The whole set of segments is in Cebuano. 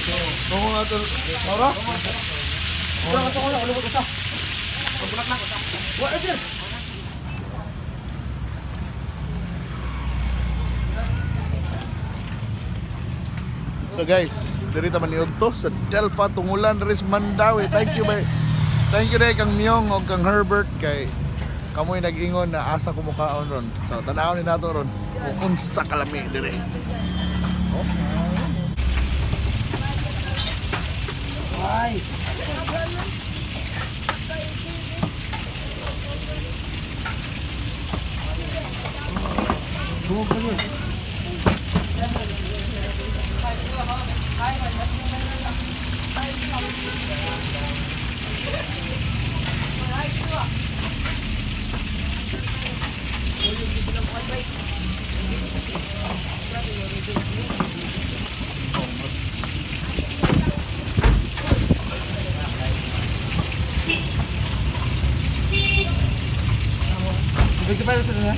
Tungo nga to. Maura? Wala ka wala wala usa. Wala, sir. So guys, diri ta man to sa Delfa Tungulan diri sa Mandaue. Thank you bay. Thank you day kang Myong og kang Herbert kay kamoy nag-ingon na asa kumukaon ron. So tan-awon ni nato ron kung unsa kalami diri. Ay. Tungog pa yun. Bigyan pa yun sila.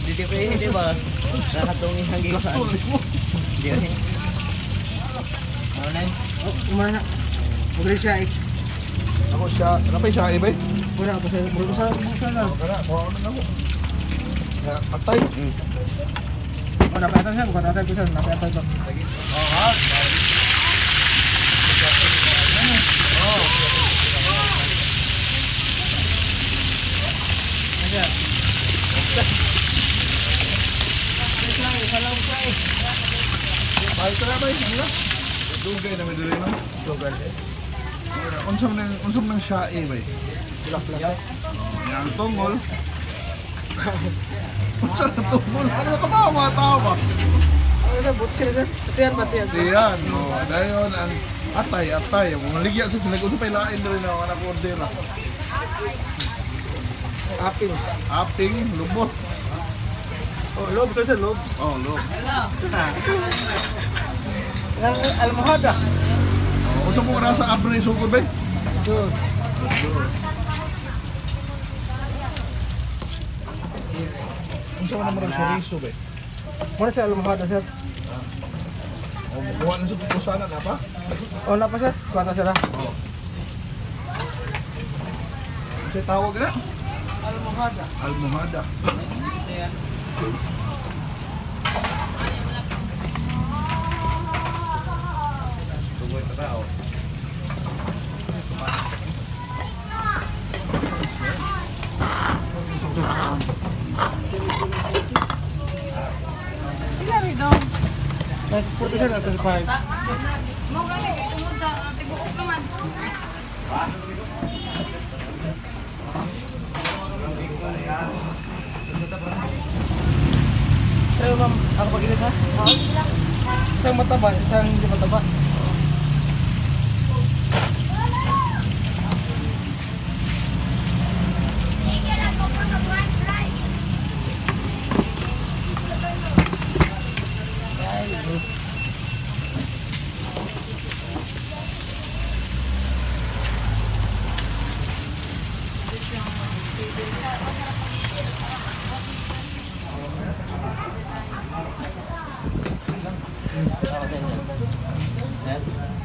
Dito ko yun, di ba? Nakatungin hanggang Gasto mo. Di ba? Ano na yun? Umara na. Mugli siya eh. Ako siya, napay siya eh bay. Wala pa sa mugli sa sa na. Kana, kuha na nako. Ya, atay. Oh, napayatan siya, bukan atay ko siya, napayatan ko. Oh, ha. Oh. Balik na bay, ano na? Dugay na may dili no. Dugay. Unsam nang siya eh bay. Bulak-bulak. Yang tungol. Unsa na tungol? Ano ka ba mga tao ba? Ano na butcher sir? Tiyan ba tiyan? Diyan, no. Dayon ang atay, atay. Kung maligya sa sila, kung pa lain rin ako anak order. Aping. Aping, lubot. Oh, lobs sir, lobs. Oh, lobs. Ang almohada. Oh, unsa mo rasa abre sugod bay? Dos. Unsa man naman ang chorizo bay? Muna sa almohada sir. Oh, mukuha na sa kusana na pa. Oh, na pa sir. Kuha ta sir. Oh. Unsa tawag na? Almohada. Almohada. Tugoy pa tao. Pila rin daw. Puro sir, 35. Mo gani tungod sa tibuok naman. Pero ma'am, ako paginit ha? Isang mataba, isang hindi mataba. Sige lang, pupunta right, right.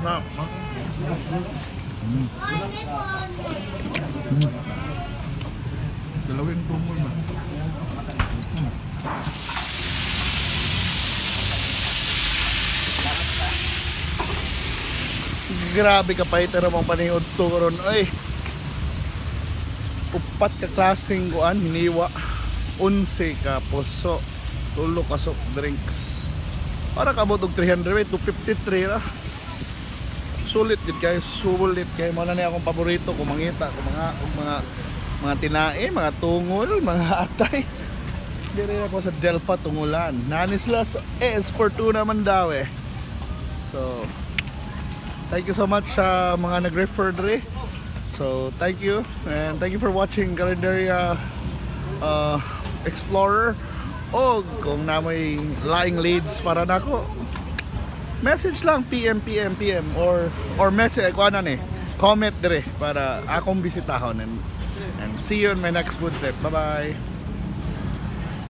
Na, ma. Dalawin tungol man. Grabe ka fighter among paniod to karon oy. Upat ka klaseng kuan hiniwa. 11 ka puso, tulo ka soft drinks. Para kabot og 300 eh, 253 ra. Sulit gid kayo, sulit kayo. Mo na ni akong paborito kung mangita kung mga og mga tinae, mga tungol, mga atay. Dire ako sa Delfa Tungulan. Nani sila sa S Fortuna Mandaue. So, thank you so much sa mga nag-refer dre. So, thank you and thank you for watching Carinderia Explorer. O kung namoy laing leads para nako, Message lang, PM, PM, PM or message ko ano ni, comment dire para akong bisitahon and see you in my next food trip. Bye bye.